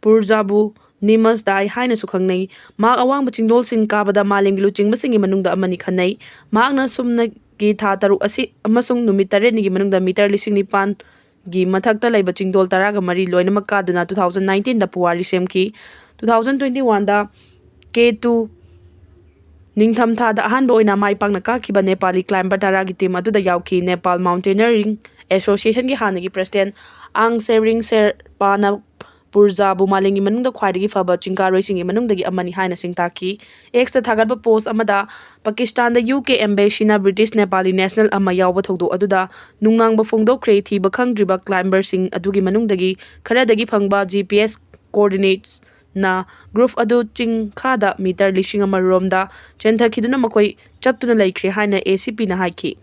ꯄꯨꯔꯖꯥꯕꯨ ꯅꯤꯃꯁ ꯗꯥꯏ ꯍꯥꯏꯅꯁꯨ ꯈꯪꯅꯩ꯫ ꯃꯍꯥꯛ ꯑꯋꯥꯡꯕ ꯆꯤꯡꯗꯣꯜꯁꯤꯡ ꯀꯥꯕꯗ ꯃꯥꯂꯦꯝꯒꯤ ꯂꯨꯆꯤꯡꯕꯁꯤꯡꯒꯤ ꯃꯅꯨꯡꯗ ꯑꯃꯅꯤ ꯈꯟꯅꯩ꯫ ꯃꯍꯥꯛꯅ ꯁꯨꯞꯅꯒꯤ ꯊꯥ ꯇꯔꯨꯛ ꯑꯁꯤ ꯑꯃꯁꯨꯡ ꯅꯨꯃꯤꯠ ꯇꯔꯦꯠꯅꯤꯒꯤ ꯃꯅꯨꯡꯗ ꯃꯤꯇꯔ ꯂꯤꯁꯤꯡ ꯅꯤꯄꯥꯟꯒꯤ ꯃꯊꯛꯇ ꯂꯩꯕ ꯆꯤꯡꯗꯣꯜ ꯇꯔꯥꯒ ꯃꯔꯤ ꯂꯣꯏꯅꯃꯛ ꯀꯥꯗꯨꯅ two thousand nineteenꯗ ꯄꯨꯋꯥꯔꯤ ꯁꯦꯝꯈꯤ꯫ Two thousand twenty oneꯗ ꯀꯦ ꯇꯨ ꯅꯤꯡꯊꯝꯊꯥꯗ ꯑꯍꯥꯟꯕ ꯑꯣꯏꯅ ꯃꯥꯏ ꯄꯥꯛꯅ ꯀꯥꯈꯤꯕ ꯅꯦꯄꯥꯂꯤ ꯀ꯭ꯂꯥꯏꯝꯕꯔ ꯇꯔꯥꯒꯤ ꯇꯤꯝ ꯑꯗꯨꯗ ꯌꯥꯎꯈꯤ꯫ ꯅꯦꯄꯥꯜ ꯃꯥꯎꯟꯇꯦꯅꯔꯤꯡ ꯑꯦꯁꯣꯁꯤꯌꯦꯁꯟꯒꯤ ꯍꯥꯟꯅꯒꯤ ꯄ꯭ꯔꯁꯤꯗꯦꯟꯠ ꯑꯥꯡ ꯁꯦꯔꯤꯡ ꯁꯦꯔꯄꯥꯅ ꯄꯨꯔꯖꯥꯕꯨ ꯃꯥꯂꯦꯝꯒꯤ ꯃꯅꯨꯡꯗ ꯈ꯭ꯋꯥꯏꯗꯒꯤ ꯐꯕ ꯆꯤꯡꯀꯥꯔꯣꯏꯁꯤꯡꯒꯤ ꯃꯅꯨꯡꯗꯒꯤ ꯑꯃꯅꯤ ꯍꯥꯏꯅ ꯁꯤꯡꯇꯥꯛꯈꯤ꯫ X-ꯇ ꯊꯥꯒꯠꯄ post ꯑꯃꯗ, ꯄꯥꯀꯤꯁꯇꯥꯟꯗ U K embassy-ꯅ British Nepali national ꯑꯃ ꯌꯥꯎꯕ ꯊꯧꯗꯣꯛ ꯑꯗꯨꯗ ꯅꯨꯡꯅꯥꯡꯕ ꯐꯣꯡꯗꯣꯛꯈ꯭ꯔꯦ꯫ ꯊꯤꯕ ꯈꯪꯗ꯭ꯔꯤꯕ climber-ꯁꯤꯡ ꯑꯗꯨꯒꯤ ꯃꯅꯨꯡꯗꯒꯤ ꯈꯔꯗꯒꯤ ꯐꯪꯕ G P S coordinates-ꯅ group ꯑꯗꯨ ꯆꯤꯡ ꯈꯥꯗ meter ꯂꯤꯁꯤꯡ ꯑꯃ ꯔꯣꯝꯗ ꯆꯦꯟꯊꯈꯤꯗꯨꯅ ꯃꯈꯣꯏ ꯆꯞꯇꯨꯅ ꯂꯩꯈ꯭ꯔꯦ ꯍꯥꯏꯅ A C P-ꯅ ꯍꯥꯏꯈꯤ꯫